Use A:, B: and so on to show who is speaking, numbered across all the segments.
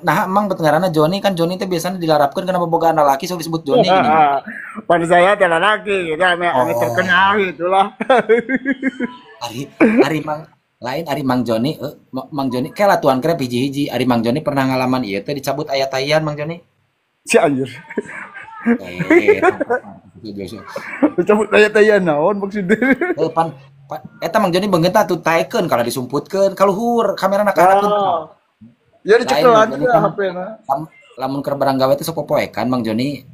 A: Nah, emang bet ngaranna Joni kan Joni teh biasanya dilarapkeun kana bobogaan lalaki sok disebut Joni gini.
B: Pada saya teh lalaki gitu, ame ame terkenal gitulah.
A: Ari ari Mang lain ari Mang Joni Mang Joni kela tuan krep hiji-hiji ari Mang Joni pernah ngalaman ieu teh dicabut aya taian Mang Joni.
B: Si anjir. Dicabut aya taian naon maksudnya?
A: Pan eta Mang Joni beungeut atuh taekeun kalau disumputkeun kaluhur kamerana ka hareupeun.
B: Ya dicekelan teh HP-na.
A: Lamun keur barang gawe teh sok popoekan Mang Joni.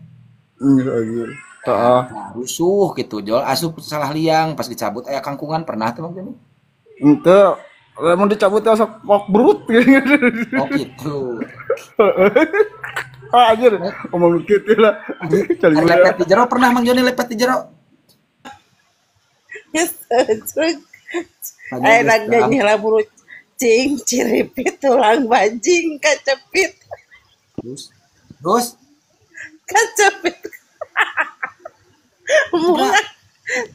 B: Heeh. Heeh.
A: Rusuh gitu jol asup salah liang pas dicabut aya kangkungan pernah teh Mang Joni?
B: Henteu. Lamun dicabut teh sok pok brut.
A: Oh gitu.
B: Ah anjir, ngomong kitu lah.
A: Lepet di jero pernah Mang Joni lepet di jero?
C: Ayo nyanyi lah buru cing ciripit tulang bajing kacepit.
A: Terus
C: kacepit. Bunga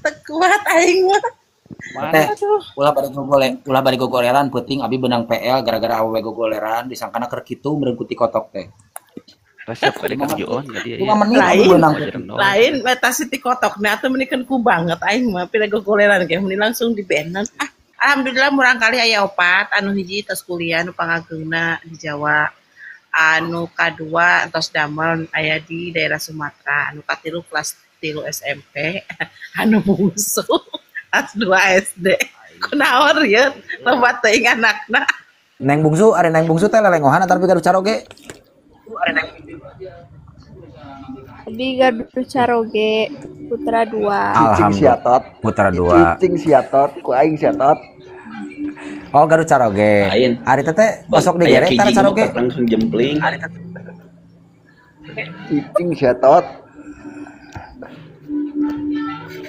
C: tekuat aing mah.
A: Teh, ulah bari gogoleran peuting abi beunang PL gara-gara awewe gogoleran disangkana keur kitu merengkuti kotok teh.
D: Resep kali Kang Joon jadi
A: ya. Lain
C: lain eta si tikotokna atuh meuni ku banget aing mah pira gogoleran ge meuni langsung dibenan. Ah, alhamdulillah murang kali aya opat anu hiji tos kuliah nu pangageungna di Jawa. Anu kadua entos damel aya di daerah Sumatera, anu katilu kelas 3 SMP, anu bungsu kelas 2 SD. Kunaon ieu loba teuing anakna.
A: Neng bungsu, ari neng bungsu teh lelengohan atawa gaduh caroge?
E: Abi gaduh caroge putra 2.
A: Cicing
F: siatot.
A: Putra 2.
F: Cicing siatot, ku aing siatot.
A: Oh gaduh caroge. Ari teteh osok digere tara caroge.
D: Langsung jempling.
F: Cicing siatot.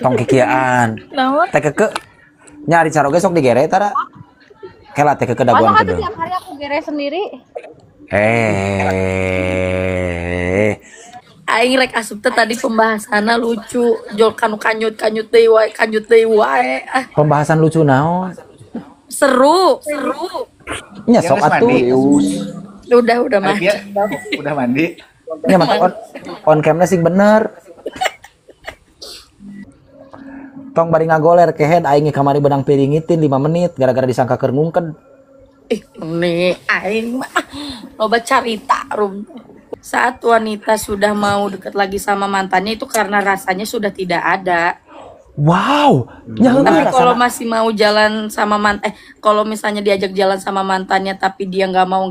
A: Tong kikiaan. Teh keke nya ari caroge sok digere tara. Kela teh keke dagoan kudu.
E: Tiap hari aku gere sendiri.
G: Aing rek asup teh tadi pembahasanna lucu, jol kanu kanyut-kanyut deui wae, kanyut deui wae. Ah.
A: Pembahasan lucu naon?
G: Seru, seru.
A: Nya sok atuh.
G: Udah mah.
H: Udah mandi.
A: Nya mah on cam-na sing bener. Tong bari ngagoler kehed aing kamari benang piringitin 5 menit gara-gara disangka keur ngungked.
G: Ih, nih aing mah loba carita rum. Saat wanita sudah mau deket lagi sama mantannya itu karena rasanya sudah tidak ada.
A: Wow.
G: Tapi kalau masih mau jalan sama kalau misalnya diajak jalan sama mantannya tapi dia nggak mau,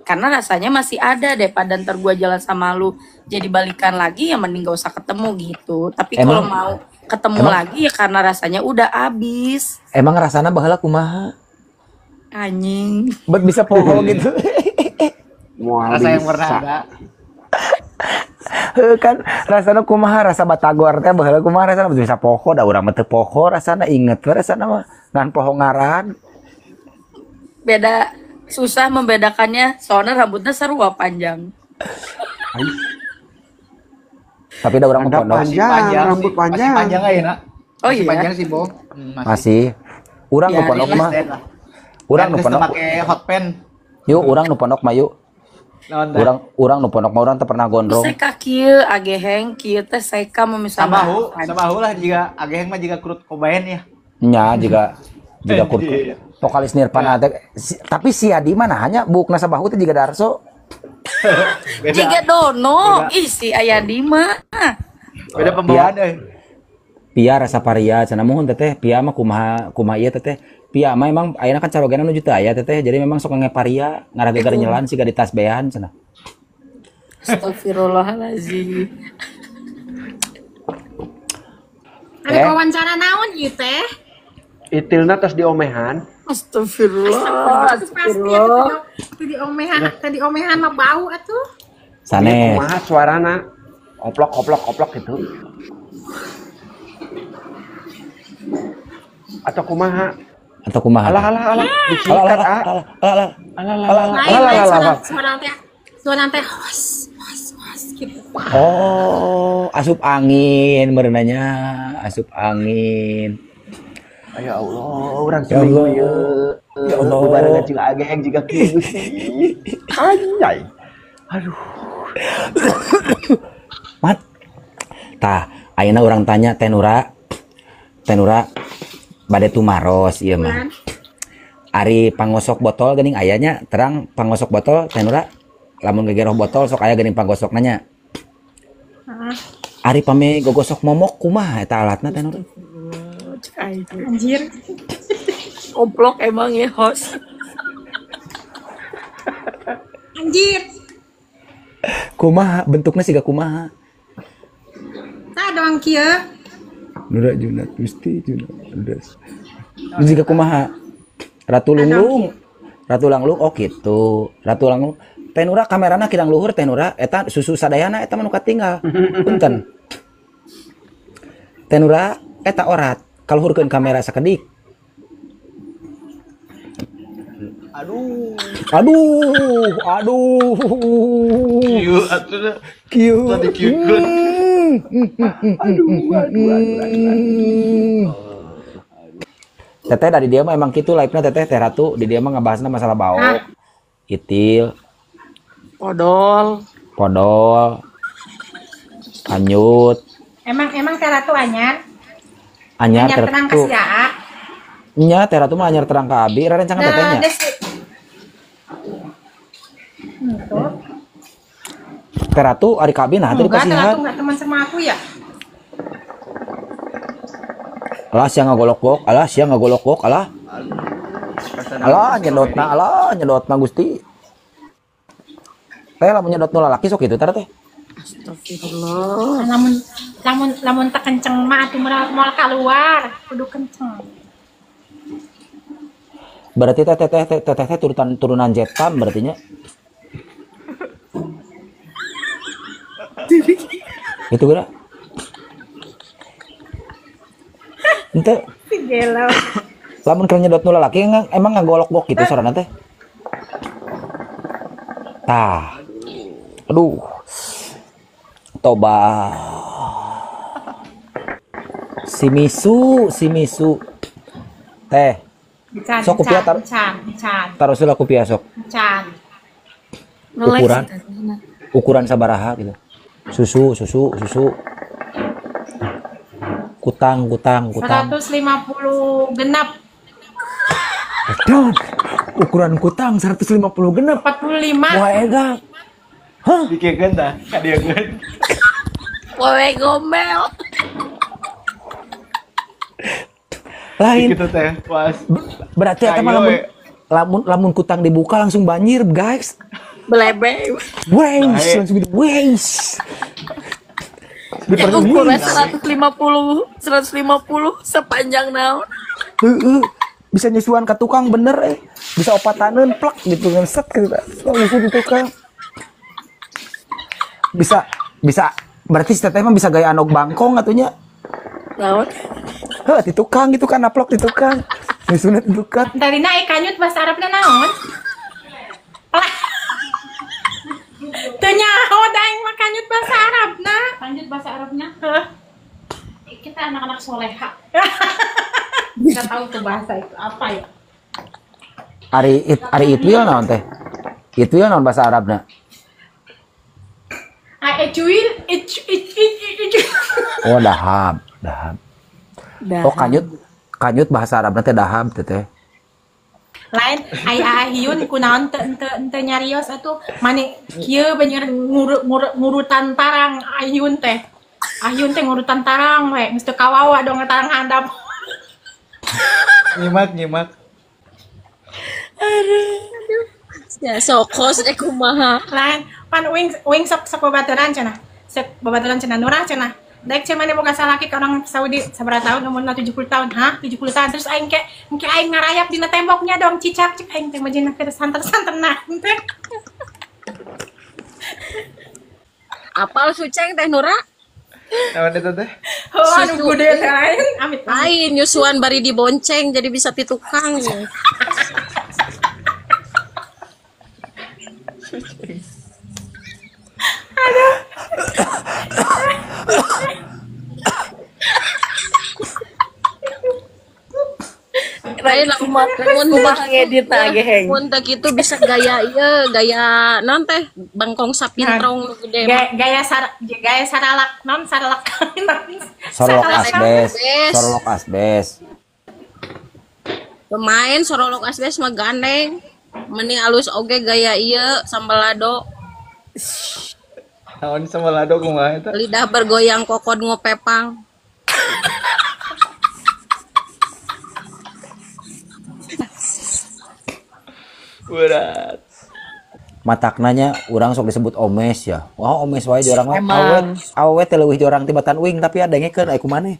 G: karena rasanya masih ada deh. Pada ntar gua jalan sama lu jadi balikan lagi ya mending gak usah ketemu gitu. Tapi kalau mau ketemu lagi ya karena rasanya udah abis.
A: Emang rasanya baheula kumaha?
G: Anjing.
A: Bet bisa poho gitu.
H: Rasa yang pernah ada.
A: Kan rasana kumaha rasa batagor teh baheula kumaha rasana bisa poho da urang mah teu poho rasana inget we rasana mah ngan poho ngaran.
G: Beda susah membedakannya soalnya rambutnya sarua panjang.
A: Tapi da urang mah pondok
F: panjang, rambut panjang.
H: Masih panjang aja, nak.
G: Oh iya.
H: Masih panjang sih, Bo.
A: Masih. Urang nu pondok mah. Urang nu pondok
H: make hot pen.
A: Yuk urang nu pondok mah yuk. Urang nu pondok mah urang teu pernah gondrong.
G: Seka kieu ageheng kieu teh seka mah misalnya.
H: Samahu lah jiga ageheng mah jiga Kurt Cobain ya.
A: Nya jiga Kurt. Vokalis Nirvana teh. Tapi si Adi mah hanya buukna sabahu teh jiga Darso.
G: Jiga Dono, ih si Ayadi mah.
H: Beda pembawaan euy.
A: Pia rasa paria cenah muhun teteh, Pia mah kumaha kumaha ieu teteh. Pia mah emang ayeuna kan carogena nuju teu aya teteh, jadi memang sok ngeparia ngaragegar nyelan siga di tasbehan cenah.
G: Astagfirullahalazim.
I: Ada wawancara naon ieu teh?
F: Itilna tos diomehan.
G: Astagfirullah.
I: Astagfirullah. Tadi omehan, tadi omehan mah bau atuh.
A: Sanes.
F: Kumaha suarana? Oplok oplok oplok gitu. Atau kumaha?
A: Atau kumaha?
F: Alah alah alah. Disikat ah.
A: Alah alah.
F: Alah alah alah alah.
I: Suara teh hos hos hos gitu.
A: Oh, asup angin merenanya, asup angin.
F: Ya Allah, urang seminggu ieu. Ya Allah, barengan jeung ageheng jiga kieu Gusti. Anjay. Aduh.
A: Mat. Tah, ayeuna urang tanya Teh Nura. Teh Nura bade tumaros ieu mah. Ari pangosok botol geuning aya nya, terang pangosok botol Teh Nura. Lamun gegeroh botol sok aya geuning pangosokna nya. Ari pame gogosok momok kumaha eta alatna Teh Nura?
I: Anjir.
G: Komplok emang ya host.
I: Anjir.
A: Kumaha bentuknya siga kumaha?
I: Tah doang kieu.
A: Nura Junat Gusti Junat. Siga kumaha? Ratu Lunglung. Ratu Langlung oh gitu. Ratu Langlung. Teh Nura kamerana kidang luhur Teh Nura eta susu sadayana eta mah nu katinggal. Punten. Teh Nura eta orat kaluhurkeun kamera sakedik.
H: Aduh.
A: Aduh, aduh.
H: Kieu atuh.
A: Kieu.
H: Tadi kieu.
F: Aduh, aduh, aduh.
A: Teteh dari dia mah emang kitu live-na teteh Teh Ratu di dia mah ngabahasna masalah baok, itil,
G: podol,
A: podol, kanyut.
I: Emang Teh Ratu anyar.
A: Anyar
I: terang ka si Aa.
A: Nya Teh Ratu mah anyar terang ka abi, rerencangan teteh nya. Teh Ratu ari ka abi nah teh dipasihan.
I: Enggak, Teh Ratu enggak teman sama aku ya.
A: Alah sia ngagolok-gok, alah sia ngagolok-gok, alah. Alah nyedotna Gusti. Teh lamun nyedot nu lalaki sok kitu teh teh.
G: Astagfirullah.
I: Lamun teu kenceng mah atuh moal kaluar, kudu kenceng.
A: Berarti teh teh turunan Jetam berarti nya. Itu geura. Ente
I: gelo.
A: Lamun keur nyedot nu lalaki emang ngagolok-gok gitu sorana teh. Tah. Aduh. Toba. Si misu. Teh. Sok kupiah taruh. Taruh heula kupiah sok. Ukuran sabaraha gitu. Susu. Kutang.
I: 150 genap.
A: Betul. Ukuran kutang 150 genap.
I: 45.
A: Wah, egang. Hah?
H: Dikeun tah, kadieun.
G: Wewe gombel.
A: Lain.
H: Gitu teh, was.
A: Berarti eta mah lamun kutang dibuka langsung banjir, guys.
G: Belebe.
A: Wes, langsung gitu. Wes.
G: Ukuran 150 sepanjang naon.
A: Heeh. Bisa nyusuan ke tukang bener Bisa opataneun plak gitu kan set gitu. Langsung di tukang. Bisa berarti si teteh mah bisa gaya anog bangkong atunya.
G: Naon?
A: Heuh, di tukang gitu kan naplok di tukang. Nyusunna di tukang.
I: Tadi naik kanyut bahasa Arabna naon? Lah. Teu nyaho da aing mah kanyut bahasa Arabna.
J: Kanyut bahasa Arabnya? Heuh. Kita anak-anak soleha. Kita tahu tuh bahasa itu apa ya?
A: Ari itwil naon teh? Itwil naon bahasa Arabna?
I: Ecuil,
A: Oh, dahab. Oh, kanyut bahasa Arabna teh dahab teh.
I: Lain ai hiun kunaon teu nyarios atuh mane kieu bener ngurutan tarang ahiun teh. Ahiun teh ngurutan tarang we geus teu kawawa dong tarang handap.
H: Nyimak.
G: Aduh. Ya sokos kumaha.
I: Lain pan uing sok babaturan cenah. Sok babaturan cenah nurah cenah. Daek cenah mane boga salaki ka orang Saudi sabaraha tahun umurna 70 tahun. Hah? 70 tahun terus aing ke engke aing ngarayap dina temboknya dong cicak cik aing teh majina keur santer-santerna teh.
G: Apal suceng teh Nura?
H: Naon eta teh?
I: Oh, anu gede teh lain. Amit.
G: Lain nyusuan bari dibonceng jadi bisa ti tukang.
H: Suceng.
I: Aduh.
K: Lain
G: kumaha ngeditna ge heng.
K: Mun teh kitu bisa gaya ieu, gaya naon teh bangkong sapintrong nu gede.
I: Gaya gaya saralak non saralak.
A: Sorolok asbes, sorolok asbes.
K: Pemain sorolok asbes mah gandeng. Mending alus oge gaya ieu sambal lado.
H: Naon sambal lado kumaha eta?
K: Lidah bergoyang kokod ngopepang.
H: Berat.
A: Matakna nya urang sok disebut omes ya. Wah, omes wae jorang mah. Awe teh leuwih jorang tibatan uing tapi adengekeun aya kumaneh.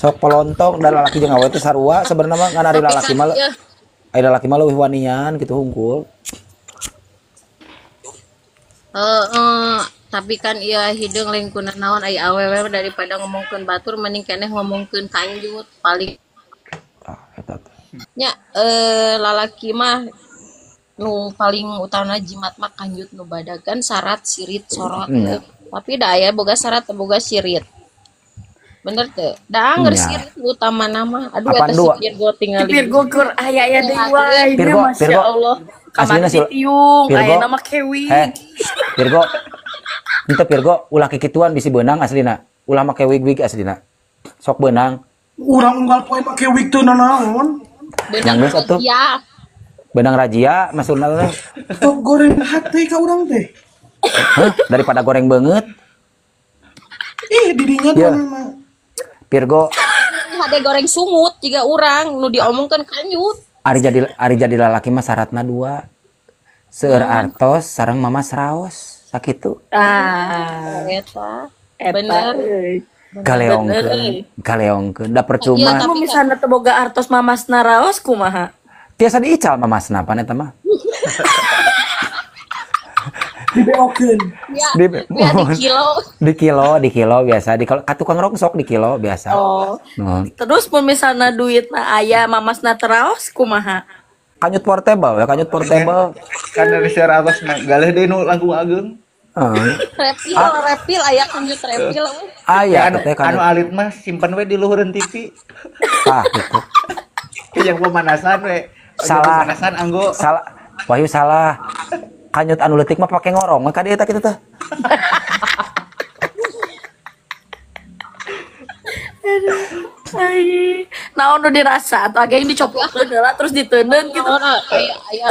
A: Sok pelontong da lalaki jeung awe teh sarua sebenarnya mah ngan ari lalaki mah. Ari lalaki mah leuwih wanian kitu hungkul.
K: Heeh, tapi kan ieu hideung lain kuna naon aya awewe daripada ngomongkeun batur mending keneh ngomongkeun kanjut paling.
A: Ah, eta teh.
K: Nya lalaki mah nu paling utama jimat mah kanjut nu badagan syarat sirit sorot. Tapi da aya boga syarat boga sirit. Bener teu? Da angger sirit nu utama nama. Aduh eta si Virgo tingali.
G: Virgo keur aya-aya deui wae nya masyaallah. Kamari ditiung aya nama kewi.
A: Virgo. Henteu Virgo ulah kikituan bisi beunang aslina. Ulah make wig-wig aslina. Sok beunang.
L: Urang unggal poe make wig teu nanaon.
A: Yang geus atuh. Benang razia maksudna teh.
L: Tok goreng hati ka urang teh.
A: Hah, daripada goreng beungeut.
L: Ih, didinya yeah. Mah.
A: Virgo.
K: Hade goreng sungut jiga urang nu diomongkeun kanyut.
A: Ari jadi lalaki mah syaratna dua. Seueur artos sareng mama seraos sakitu.
G: Ah,
K: eta. Bener.
A: Galeongkeun, galeongkeun da percuma.
G: Iya, misalnya teu boga artos mamasna raos kumaha?
A: Tiasa diical mamasna pan eta mah.
L: Dibeokeun.
K: Ya, di kilo.
A: Di kilo biasa, di ka tukang rongsok di kilo biasa.
G: Oh. Terus mun misalna duitna aya mamasna teu raos kumaha?
A: Kanyut portable ya, kanyut portable.
H: Kan dari 100 mah galeh deui nu langkung ageung.
K: Repil aya kanjut repil.
A: Aya
H: anu alit mah simpen we di luhureun TV.
A: Tah gitu.
H: Yang pemanasan we.
A: Salah.
H: Pemanasan anggo.
A: Salah. Wahyu salah. Kanyut anu leutik mah pake ngorong we ka dieu eta kitu teh.
G: Aduh. Ai. Naon nu dirasa atuh age dicopotkeun heula terus diteundeun kitu.
K: Aya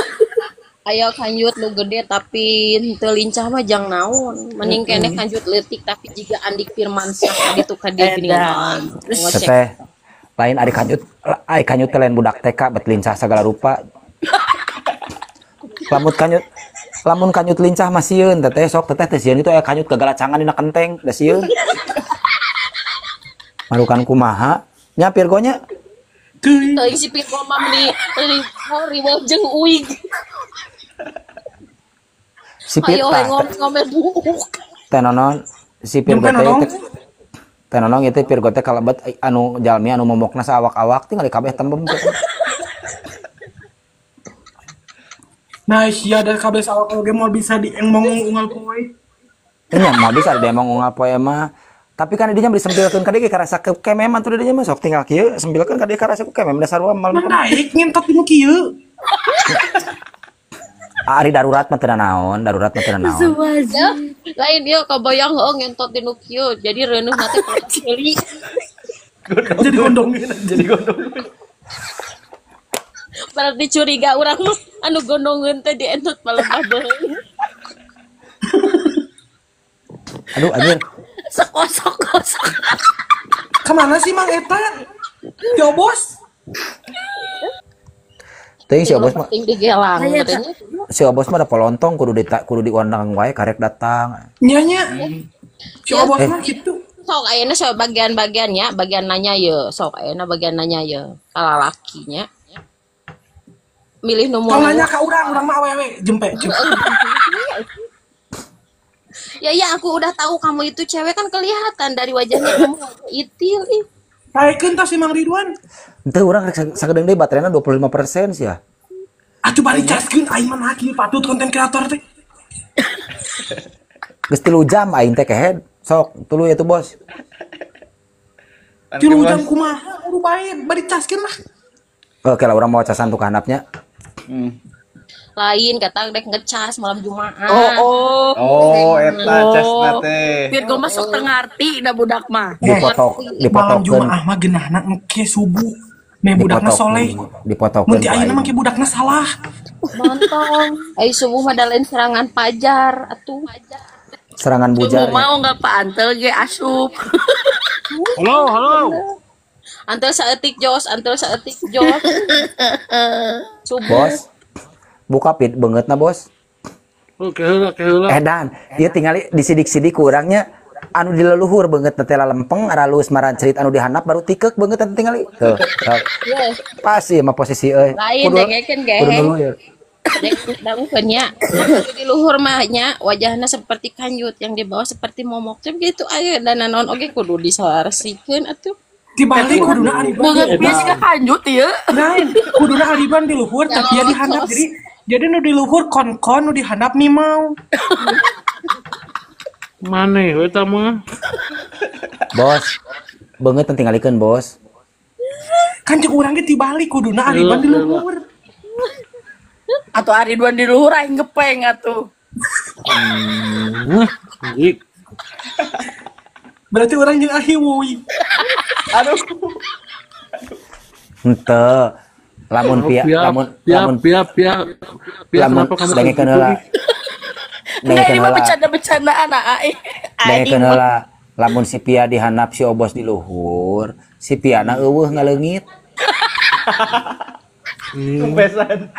K: aya kanjut nu gede tapi henteu lincah mah jang naon. Mending keneh kanjut leutik tapi jiga Andik Firmansyah tadi tuh ka dieu geuningan.
A: Teh lain ari kanjut, ai kanjut teh lain budak TK bet lincah segala rupa. Lamun kanjut lincah mah sieun teteh sok teteh teh sieun itu aya kanjut gagalacangan dina kenteng da sieun. Marukan kumaha nya Virgo nya?
K: Teuing si Virgo mah meuni riweuh jeung uig.
A: Si Virgo
K: ngomel buuk.
A: Teh nonon si Virgo teh teh nonon ieu teh Virgo teh kalebet anu jalmi anu momokna saawak-awak tinggal kabeh tembem teh.
L: Nah, sia da kabeh saawak oge moal bisa diemong unggal poe.
A: Nya moal bisa diemong unggal poe mah. Tapi kan dinya beli sempilkeun ka dieu karasa kememan tuh dinya mah sok tinggal kieu sempilkeun ka dieu karasa ku kemem dasar mal.
L: Naik ngentot dinu kieu.
A: Ari darurat mah teu naon, darurat mah teu naon.
K: Lain ieu kabayang heuh ngentot dinu kieu, jadi reuneuh na teh meuli.
L: Jadi gondongin,
H: jadi gondongin.
K: Berarti curiga urang mah anu gondongeun teh dientot palembah beuheung.
A: Aduh anjir.
G: Sekosok-kosok.
L: Kemana sih Mang eta? Cobos.
A: Teuing si Obos mah.
K: Si
A: Obos mah da polontong kudu diundang wae karek datang.
L: Nya nya. Si Obos mah kitu.
K: Sok ayeuna sok bagian-bagiannya, bagian nanya ye, sok ayeuna bagian nanya ye. Kalalakinya. Milih nomor.
L: Tong nanya ka urang, urang mah awewe jempe.
K: Ya ya aku udah tahu kamu itu cewek kan kelihatan dari wajahnya kamu itil ih.
L: Taekeun tas si Mang Ridwan.
A: Henteu urang rek sagedeung deui baterainya 25% sia.
L: Atuh bari caskeun aing mah laki patut konten kreator teh.
A: Geus 3 jam aing teh kehed. Sok tuluy atuh bos.
L: 3 jam kumaha udah bae bari caskeun lah.
A: Oke lah urang mau casan tuh handapnya.
K: Lain kata dek ngecas malam Jumat.
H: Oh, eta casna teh.
G: Biar gua masuk teu ngarti da budak mah.
A: Dipotok,
L: Malam
A: dipotokeun.
L: Jumaah mah geunahna engke subuh. Meh budakna soleh.
A: Dipotokeun.
L: Mun ti ayeuna mah ke budakna salah.
K: Montong. Ai subuh mah da lain serangan pajar atuh.
A: Serangan bujar.
G: Subuh mau nggak Pak Antel ge asup.
M: Halo, halo.
K: Antel saeutik jos, antel saeutik jos. Subuh.
A: Bos. Buka pit beungeutna, Bos.
M: Oke, heula, heula.
A: Edan, dia tinggali disidik-sidik kurangnya anu di leluhur beungeut teh lempeng aralus marancrit anu dihandap baru tikeuk beungeut teh tingali. Tuh.
K: Yes.
A: Pas ieu mah posisi euy.
K: Lain dengekeun
A: Kudu
K: geheng.
A: dulu ya.
K: Dangukeun nya. Di luhur mah nya wajahna seperti kanjut yang di bawah seperti momok. Cem gitu aya dan naon oge kudu disarsikeun atuh.
L: Dibalik kuduna Ariban.
G: Beungeut bieu siga kanjut ieu.
L: Lain, kuduna Ariban di luhur tapi ya dihandap jadi nu di luhur kon-kon nu dihandap mimau.
M: Maneh we eta mah.
A: Bos. Beungeut teh tingalikeun, Bos.
L: Kan cek urang ge dibalik kuduna Ariban di luhur.
G: Atau Aridwan di luhur aing gepeng atuh.
L: Berarti orang jeung ahi woi.
H: Aduh.
A: Henteu. Lamun pia lamun lamun
M: pia pia pia
A: lamun
M: kenapa kamu
A: dengekeun heula.
G: Enggak ini
A: Dengekeun
G: mah
A: heula.
G: bercanda-bercandaan aing.
A: Dengekeun heula. Lamun si Pia dihandap si Obos di luhur, si Piana eueuh ngaleungit.
H: Kempesan.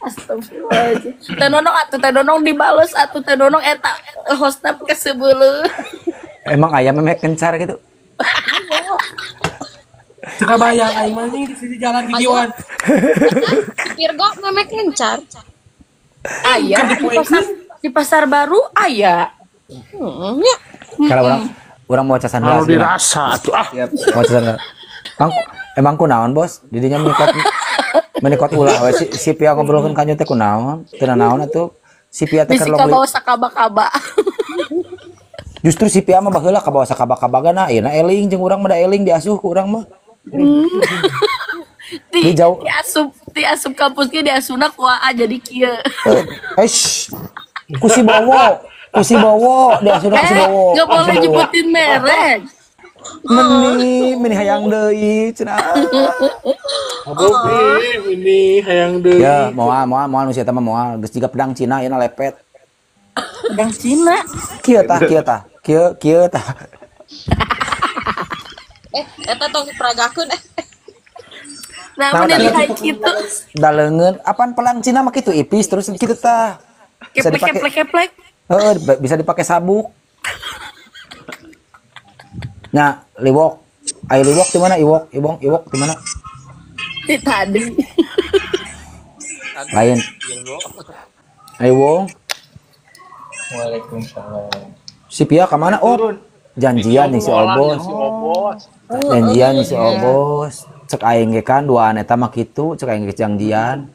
G: Astagfirullahaladzim. Teh Nonong atuh Teh Nonong dibales atuh Teh Nonong eta hostna kesebeuleuh.
A: Emang ayam memek kencar gitu.
L: Teu kabayang aing mah di sisi jalan gigiwan.
K: Virgo memek kencar.
G: Aya di pasar baru aya.
K: Ya.
A: Kalau orang mau casan
M: Kalau
A: heula sih.
M: dirasa atuh ah.
A: Mau casan heula. Kang, emang kunaon, Bos? Didinya menikot ulah we si Pia ngobrolkeun kanjut teh kunaon? Teu naon atuh. Si Pia teh
G: Bisi
A: keur
G: kabawa sakaba-kaba.
A: Justru si Pia mah baheula kabawa sakaba-kabagana, ayeuna eling jeung urang mah da eling diasuh ku urang mah.
G: Di
A: Di jauh.
G: diasup kampus ge diasuna ku AA jadi kieu.
A: Eish. Ku si Bowo, diasuna ku si Bowo.
G: Enggak
A: Ku si
G: boleh
A: Bowo.
G: nyebutin merek.
A: Meni hayang deui cenah.
M: Aduh, ini hayang deui.
A: Ya, moal moal moal nu si eta mah moal geus jiga pedang Cina ayeuna lepet.
G: Pedang Cina.
A: Kieu tah, kieu tah. Kieu kieu tah.
K: Eta tong diperagakeun eh.
G: Nah,
A: Nah,
G: mun
A: udah.
G: lihai kitu.
A: Da leungeun apaan pelang Cina mah kitu ipis terus kitu tah. Bisa
G: Keplek
A: dipake
G: keplek keplek.
A: Heeh, bisa dipake sabuk. Nah, liwok. Ayo liwok di mana? Iwok, iwok, iwok di mana?
G: Di tadi.
A: Lain. Ayo wong.
N: Waalaikumsalam.
A: Si Pia ke mana? Oh, janjian nih si Obos. Janjian nih si Obos. Cek aing ge kan duaan eta mah kitu, cek aing ge janjian.